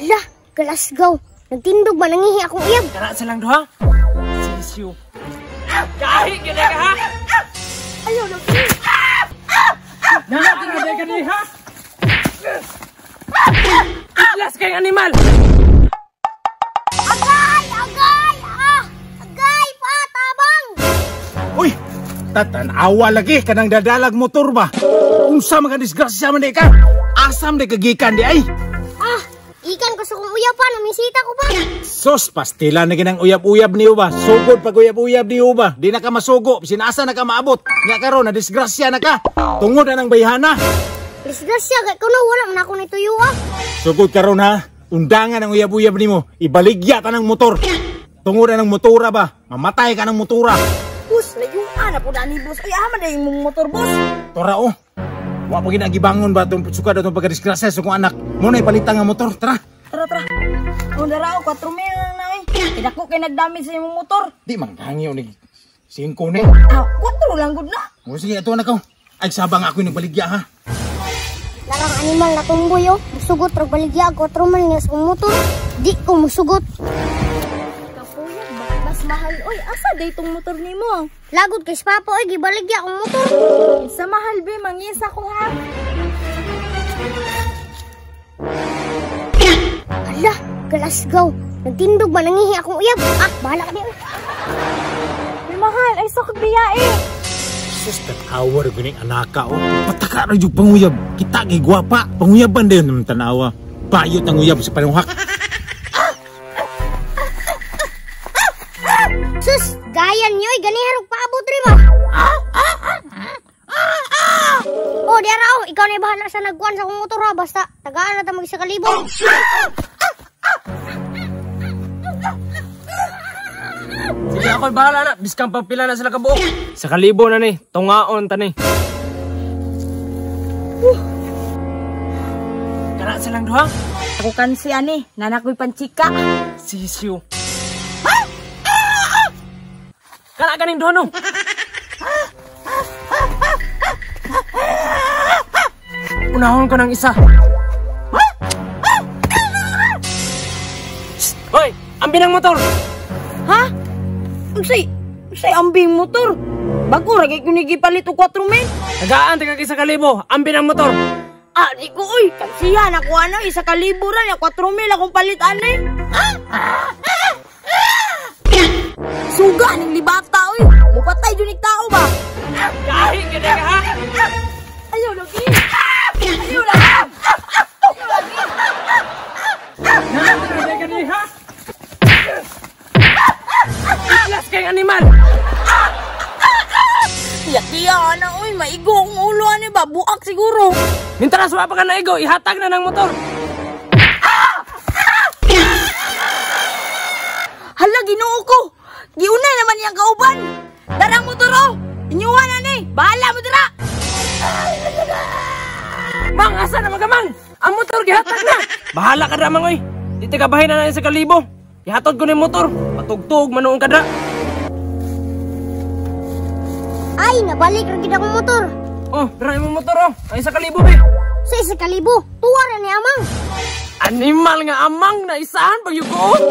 Ala, Glasgow. Nagtindog ba nangihi akong uyab? Kana silang duha. Sisiyo. Kahi gyud ka ha. Ayaw lagi. Naa ka ka ha. Itlas kay animal. Agay, agay, ah! Agay pa tabang. Uy, tatanawa lagi kanang dadalag motor ba? Unsa man ka disgrasya man di ka? Asam di kagikan di ay. Ah, ikan ko sa kong uyab pa, namisita ko pa. Sos, pastila na ginang uyab-uyab niyo ba? Sugod pag uyab-uyab niyo ba? Di na ka masugo, sinasa na ka maabot. Nga karon na disgrasya na ka. Tungod na ng bayhana. Disgrasya kay kuno wala man ako nituyo ah. Sugod karon ha. Undangan ang uyab-uyab nimo. Ibaligya ta ng motor. Tungod na ng motora ba? Mamatay ka ng motora. Boss, layuan na po dani boss. Ay, ama na yung motor boss. Tora oh. Wa pa ginagibangon ba itong sukad itong pagkadisgrasya sa kong anak. Mo na ipalitan nga motor. Tara. Tara, tara. Ang dara ko, 4 mil lang na eh. Kidako kay nagdamage sa imong motor. Di man hangyo ni 5 ni. Ah, 4 lang gud na. O sige, ato na ko. Ay sabang ako yung nagbaligya ha. Larang animal na tumboy oh. Musugot rag baligya 4 mil niya sa akong motor. Di ko musugot. Kapuyag ba? Mas mahal oy. Asa day tong motor nimo? Lagod kay sa papa oy gibaligya akong motor. Sa mahal be, mangisa ko ha. Ala, Glasgow. Nagtindog ba nangihi akong uyab? Ah, bahala ka di. May mahal, ay sakot biya eh. Sus, tanawa rin ganing anaka oh. Pataka rin yung panguyab. Kita kay gwapa. Panguyaban din ng tanawa. Bayot ang uyab sa panuhak. Sus, gaya niyo oy, ganihan og paabot ri ba? Oh, di ara oh, ikaw na bahala sa nagkuan sa akong motor ha, basta tagaan na ta mag isa ka libo. Sige ako bahala na, biskan pagpila na sila kabuok. Sa kalibo na ni, tungaon ta ni. Kana silang duha. Ako kansi ani, nanakoy panchika. Sisiyo. Kana ganing duha no. Unahon ko ng isa. Shh! Hoy, ambin ang motor. Ha? Unsay ambing motor? Bago ra kay kuno gipalit og 4 mil. Tagaan taga isa ka libo, ambin ang motor. Ah, di ko oy, kansihan ako ano, isa ka libo ra nya 4 mil akong palit ani. Suga ning libata oy. Mupatay jud ning tao ba? Kahi gyud ka ha. Ayaw lagi. Ayaw lagi. Ayaw lagi. Naa ka ha. Itlas kay animal. Tiya na oy, maigo akong ulo ani ba, buak siguro. Mintras wa pa ka naigo, ihatag na ng motor. Hala Ginoo ko. Giunay naman iyang kauban. Darang motor oh. Inyuha na ni. Bahala mo dira. Mang, asa na magamang? Ang motor gihatag na. Bahala ka ra mang oy. Di ta kabahin na sa kalibo. Ihatod ko ni motor. Patugtog manuong ka dra. Ay, nabalik ra gid akong motor. Oh, dra imong motor oh. Ay sa kalibo be. Sa isa kalibo, tuwa ra ni amang. Animal nga amang na isaan pagyukoon.